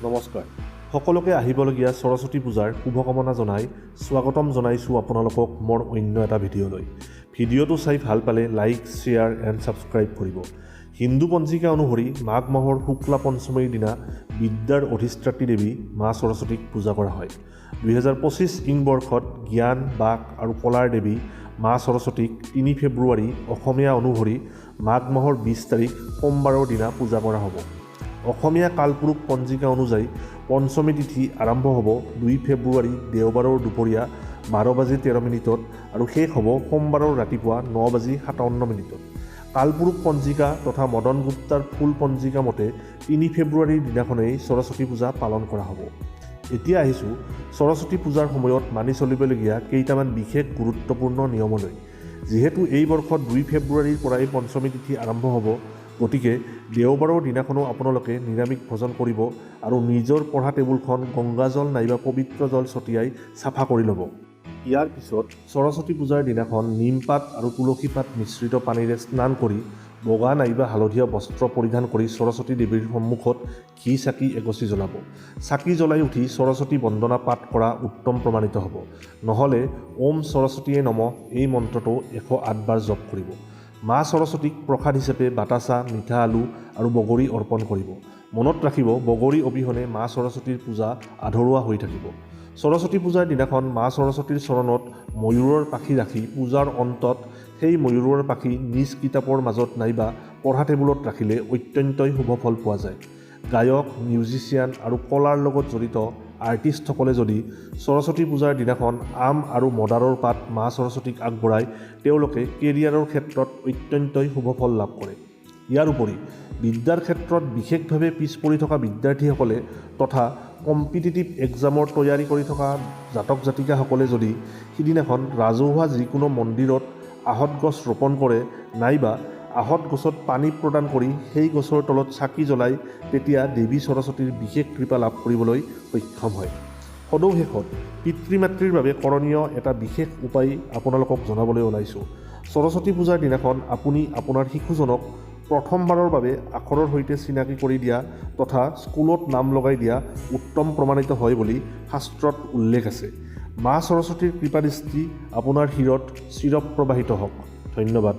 নমস্কাৰ, সকলোকে আহিবলগীয়া সৰস্বতী পূজাৰ শুভকামনা জনাই স্বাগতম জনাইছোঁ আপোনালোকক মোৰ অন্য এটা ভিডিঅ'লৈ। ভিডিঅ'টো চাই ভাল পালে লাইক, শ্বেয়াৰ এণ্ড ছাবস্ক্ৰাইব কৰিব। হিন্দু পঞ্জিকা অনুসৰি মাঘ মাহৰ শুক্লা পঞ্চমীৰ দিনা বিদ্যাৰ অধিষ্ঠাত্ৰী দেৱী মা সৰস্বতীক পূজা কৰা হয়। 2025 ইং বৰ্ষত জ্ঞান, বাক আৰু কলাৰ দেৱী মা সৰস্বতীক 3 ফেব্ৰুৱাৰী, অসমীয়া অনুসৰি মাঘ মাহৰ 20 তাৰিখ সোমবাৰৰ দিনা পূজা কৰা হ'ব। অসমীয়া কালপুৰুষ পঞ্জিকা অনুযায়ী পঞ্চমী তিথি আৰম্ভ হ'ব 2 ফেব্ৰুৱাৰী দেওবাৰৰ দুপৰীয়া 12 বাজি 13 মিনিটত আৰু শেষ হ'ব সোমবাৰৰ ৰাতিপুৱা 9 বাজি 57 মিনিটত। কালপুৰুষ পঞ্জিকা তথা মদন গুপ্তাৰ ফুল পঞ্জিকা মতে 3 ফেব্ৰুৱাৰীৰ দিনাখনেই সৰস্বতী পূজা পালন কৰা হ'ব। এতিয়া আহিছোঁ সৰস্বতী পূজাৰ সময়ত মানি চলিবলগীয়া কেইটামান বিশেষ গুৰুত্বপূৰ্ণ নিয়মলৈ। যিহেতু এই বৰ্ষত 2 ফেব্ৰুৱাৰীৰ পৰাই পঞ্চমী তিথি আৰম্ভ হ'ব, গতিকে দেওবাৰৰ দিনাখনো আপোনালোকে নিৰামিষ ভোজন কৰিব আৰু নিজৰ পঢ়া টেবুলখন গংগাজল নাইবা পবিত্ৰ জল ছটিয়াই চাফা কৰি ল'ব। ইয়াৰ পিছত সৰস্বতী পূজাৰ দিনাখন নিমপাত আৰু তুলসী পাত মিশ্ৰিত পানীৰে স্নান কৰি বগা নাইবা হালধীয়া বস্ত্ৰ পৰিধান কৰি সৰস্বতী দেৱীৰ সন্মুখত ঘি চাকি এগছি জ্বলাব। চাকি জ্বলাই উঠি সৰস্বতী বন্দনা পাঠ কৰা উত্তম প্ৰমাণিত হ'ব। নহ'লে "ওম সৰস্বতীয়ে নম" এই মন্ত্ৰটো 108 বাৰ জপ কৰিব। মা সৰস্বতীক প্ৰসাদ হিচাপে বাতাচা, মিঠা আলু আৰু বগৰী অৰ্পণ কৰিব। মনত ৰাখিব, বগৰী অবিহনে মা সৰস্বতীৰ পূজা আধৰুৱা হৈ থাকিব। সৰস্বতী পূজাৰ দিনাখন মা সৰস্বতীৰ চৰণত ময়ূৰৰ পাখি ৰাখি পূজাৰ অন্তত সেই ময়ূৰৰ পাখি নিজ কিতাপৰ মাজত নাইবা পঢ়া টেবুলত ৰাখিলে অত্যন্তই শুভ ফল পোৱা যায়। গায়ক, মিউজিচিয়ান আৰু কলাৰ লগত জড়িত আৰ্টিষ্টসকলে যদি সৰস্বতী পূজাৰ দিনাখন আম আৰু মদাৰৰ পাত মা সৰস্বতীক আগবঢ়ায়, তেওঁলোকে কেৰিয়াৰৰ ক্ষেত্ৰত অত্যন্তই শুভ ফল লাভ কৰে। ইয়াৰ উপৰি বিদ্যাৰ ক্ষেত্ৰত বিশেষভাৱে পিছ পৰি থকা বিদ্যাৰ্থীসকলে তথা কম্পিটিটিভ এক্সামৰ তৈয়াৰী কৰি থকা জাতক জাতিকাসকলে যদি সিদিনাখন ৰাজহুৱা যিকোনো মন্দিৰত আহঁত গছ ৰোপণ কৰে নাইবা আহঁত গছত পানী প্ৰদান কৰি সেই গছৰ তলত চাকি জ্বলায়, তেতিয়া দেৱী সৰস্বতীৰ বিশেষ কৃপা লাভ কৰিবলৈ সক্ষম হয়। সদৌ শেষত পিতৃ মাতৃৰ বাবে কৰণীয় এটা বিশেষ উপায় আপোনালোকক জনাবলৈ ওলাইছোঁ। সৰস্বতী পূজাৰ দিনাখন আপুনি আপোনাৰ শিশুজনক প্ৰথমবাৰৰ বাবে আখৰৰ সৈতে চিনাকি কৰি দিয়া তথা স্কুলত নাম লগাই দিয়া উত্তম প্ৰমাণিত হয় বুলি শাস্ত্ৰত উল্লেখ আছে। মা সৰস্বতীৰ কৃপাদৃষ্টি আপোনাৰ শিৰত চিৰপ্ৰবাহিত হওক। ধন্যবাদ।